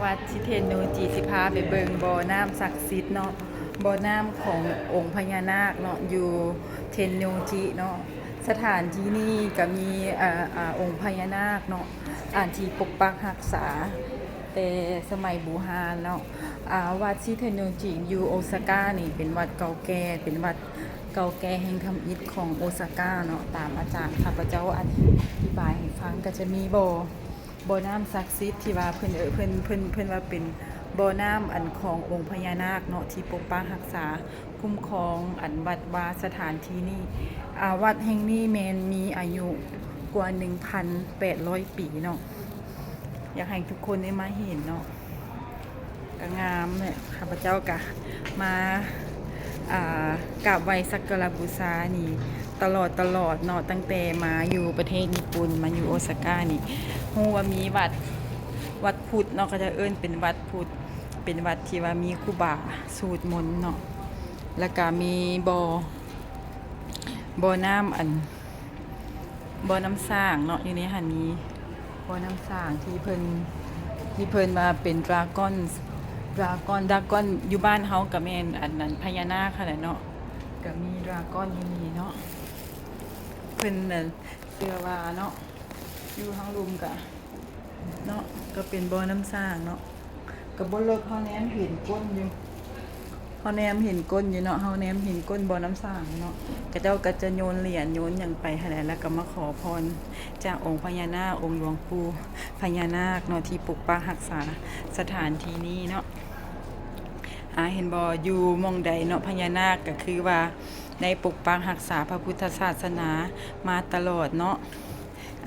ວັດທີ່ເທັນໂນຈິ ຊິພາໄປເບິ່ງບໍ່ນ້ຳສັກສິດເນາະ, ບໍ່ນ້ຳຂອງອົງພະຍານາກເນາະ ຢູ່ເທັນໂນຈິເນາະ. ສະຖານທີ່ນີ້ກະມີ ອາ ອົງພະຍານາກເນາະ ອັນທີ່ປົກປັກຮັກສາແຕ່ສະໄໝບູຮານເນາະ. ອາ ວັດຊິເທັນໂນຈິຢູ່ໂອຊາການີ້ເປັນວັດເກົ່າແກ່ ເປັນວັດເກົ່າແກ່ແຫ່ງທຳອິດຂອງໂອຊາກາເນາະ. ຕາມອາຈານຂ້າພະເຈົ້າອະທິບາຍໃຫ້ຟັງ ກະຈະມີບໍ່ ບໍ່ນ້ຳສັກສິດທີ່ວ່າເພິ່ນ ເອີ ເພິ່ນ ເພິ່ນ ເພິ່ນວ່າເປັນບໍ່ນ້ຳອັນຂອງອົງພະຍານາກເນາະ ທີ່ປົກປັກຮັກສາຄຸ້ມຄອງອັນວັດວາສະຖານທີ່ນີ້. ອາ ວັດແຫ່ງນີ້ແມ່ນມີອາຍຸກວ່າໜຶ່ງພັນແປດຮ້ອຍປີເນາະ. ຢາກໃຫ້ທຸກຄົນໄດ້ມາເຫັນເນາະ ກະງາມແຫຼະ. ຂ້າພະເຈົ້າກະມາ ອາ ກາບໄຫວ້ສັກກາລະບູຊານີ້ຕະຫຼອດຕະຫຼອດເນາະ ຕັ້ງແຕ່ມາຢູ່ປະເທດຍີ່ປຸ່ນ ມາຢູ່ໂອຊາການີ້ ຮູ້ວ່າມີວັດ ວັດພຸດເນາະ ເຂົາເຈົ້າເອີ້ນເປັນວັດພຸດ ເປັນວັດທີ່ວ່າມີຄູບາສູດມົນເນາະ. ແລ້ວກະມີບໍ່ ບໍ່ນ້ຳອັນ ບໍ່ນ້ຳສ້າງເນາະ ຢູ່ໃນຫັ້ນມີບໍ່ນ້ຳສ້າງທີ່ເພິ່ນ ທີ່ເພິ່ນວ່າເປັນດຣາກອນ ດຣາກອນ ດຣາກອນ ຢູ່ບ້ານເຮົາກະແມ່ນອັນນັ້ນພະຍານາກຫັ້ນແຫຼະເນາະ. ກະມີດຣາກອນຢູ່ນີ້ເນາະ ເພິ່ນເຊື່ອວ່າເນາະ ຢູ່ທາງລຸ່ມກະ ເນາະ ກະເປັນບໍ່ນ້ຳສ້າງເນາະ ກະບໍ່ເລິກ ເຮົາແນມເຫັນກົ້ນຢູ່ ເຮົາແນມເຫັນກົ້ນຢູ່ເນາະ ເຮົາແນມເຫັນກົ້ນບໍ່ນ້ຳສ້າງເນາະ. ເຂົາເຈົ້າກະຈະໂຍນຫຼຽນໂຍນຫຍັງໄປຫັ້ນແຫຼະ ແລ້ວກະມາຂໍພອນຈາກອົງພະຍານາກ ອົງຫຼວງປູ່ພະຍານາກເນາະ ທີ່ປົກປັກຮັກສາສະຖານທີ່ນີ້ເນາະ. ອາ ເຫັນບໍ່ ຢູ່ໝ່ອງໃດເນາະ ພະຍານາກກະຄືວ່າໄດ້ປົກປັກຮັກສາພະພຸດທະສາສະໜາມາຕະຫຼອດເນາະ.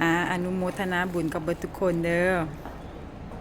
ອາ ອະນຸໂມທະນາບຸນກັບເບິດທຸກຄົນເດີ.